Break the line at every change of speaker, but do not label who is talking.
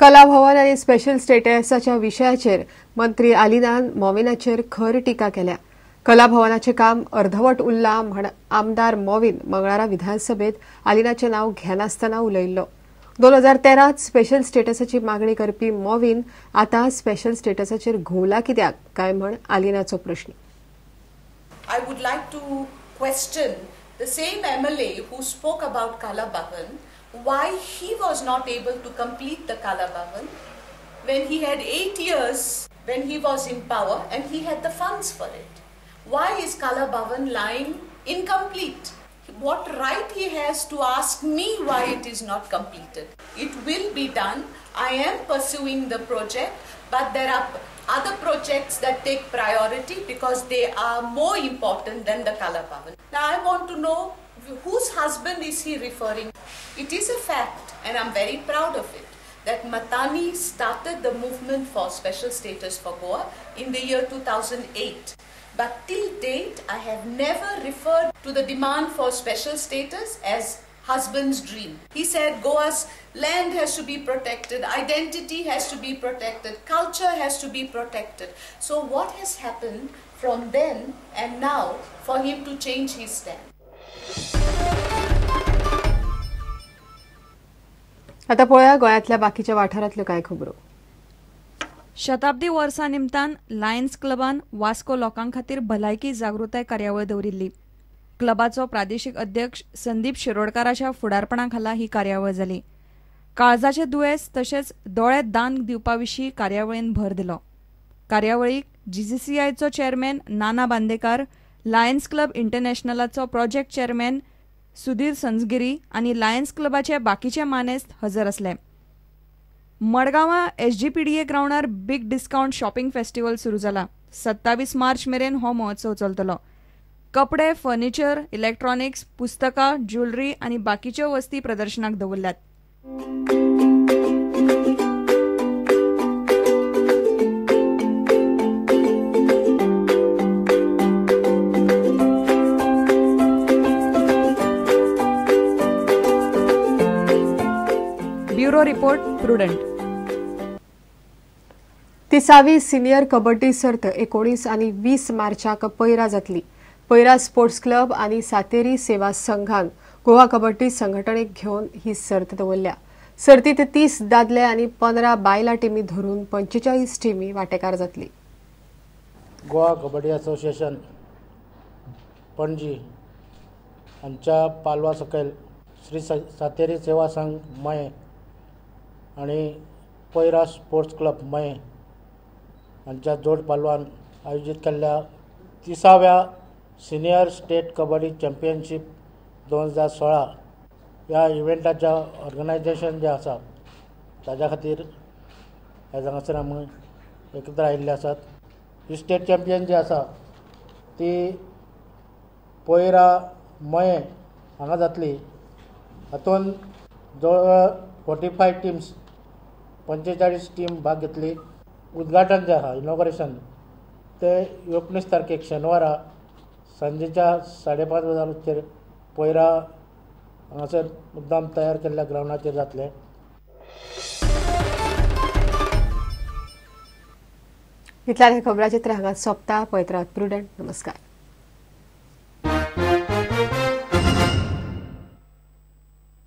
कला भवन आनी स्पेशल स्टेटसाच्या विशयाचेर मंत्री आलिनान मॉविनाचेर खर टिका केल्या. कला भवनाचें काम अर्धवट उरलां म्हण आमदार मॉविन मंगळारा विधानसभेत आलिनाचें नांव घेनासतना उलयिल्लो. 2013 स्पेशल स्टेटसाची मागणी करपी मॉविन आतां स्पेशल स्टेटसाचेर घुंवला कित्याक काय म्हण आलिनाचो प्रश्न.
I would like to question the same MLA who spoke about Kala Bhavan, why he was not able to complete the Kala Bhavan when he had 8 years when he was in power and he had the funds for it. Why is Kala Bhavan lying incomplete? What right he has to ask me why it is not completed? It will be done. I am pursuing the project, but there are other projects that take priority because they are more important than the Kala Bhavan. Now I want to know whose husband is he referring? It is a fact, and I'm very proud of it, that Matani started the movement for special status for Goa in the year 2008. But till date, I have never referred to the demand for special status as husband's dream. He said Goa's land has to be protected, identity has to be protected, culture has to be protected. So what has happened from then and now for him to change his stand?
आता पळोवया गोंयांतल्या बाकीच्या वाठारांतल्यो कांय खबरो.
शताब्दी वर्सा निमतान lines क्लबान Vasco लोकां खातीर भलायकी जागृताय कार्यावळ दवरिल्ली. क्लबाचो प्रादेशीक अध्यक्ष संदीप शिरोडकाराच्या फुडारपणा खाला ही कार्यावळ जाली. काळजाचे दुयेंस तशेंच दोळे दान दिवपा विशीं कार्यावळीन भर दिलो. कार्यावळीक जीसीसीआयचो chairman Nana Bandekar, Lions Club इंटरनॅशनलाचो project chairman Sudhir Sanzgiri आनी लायन्स क्लबाचे बाकीचे मानेस्त हजर आसले. मडगांवां एसजीपीडीए ग्रावंडार बिग डिस्कावंट शॉपिंग फेस्टिवल सुरू जाला. 27 मार्च मेरेन हो महोत्सव चलतलो. कपडे, फर्निचर, इलेक्ट्रॉनिक्स, पुस्तकां, ज्वेलरी आनी बाकीच्यो वस्ती प्रदर्शनाक दवरल्यात. Bureau report, Prudent.
30वी सिनियर कबड्डी सर्त 19 आनी 20 मार्चाक पैरा जातली. पैरा स्पोर्ट्स क्लब आनी सातेरी सेवा संघान गोवा कबड्डी संघटनेक घेवन ही सर्त दवरल्या. सर्तीत 30 दादले आनी 15 बायलां टिमी धरून 45 टिमी वांटेकार जातली.
गोवा कबड्डी असोसिएशन पणजी हांच्या पालवा सकयल श्री सातेरी सेवा संघ मये आनी पैरा स्पोर्ट्स क्लब मये हांच्या जोड पालवान आयोजीत केल्ल्या 30व्या सिनियर स्टेट कबड्डी चॅम्पियनशीप 2016 ह्या इव्हेंटाच्या ऑर्गनायजेशन जें आसा ताज्या खातीर ह्या हांगासर आमी एकत्र आयिल्ले आसात. ही स्टेट चॅम्पियन जी आसा ती पयरा मये हांगा जातली. हातूंत जवळ 45 टिम्स 45 टीम भाग घेतली. उद्घाटन जें आसा इनॉग्रेशन ते 19 तारखेक शेनवारा सांजेच्या 5:30 वरांचेर पयरा हांगासर मुद्दाम तयार केल्ल्या ग्रावंडाचेर जातलें.
इतल्यान हें खबराचित्र हांगा सोंपता. पळयत रावात प्रुडंट. नमस्कार.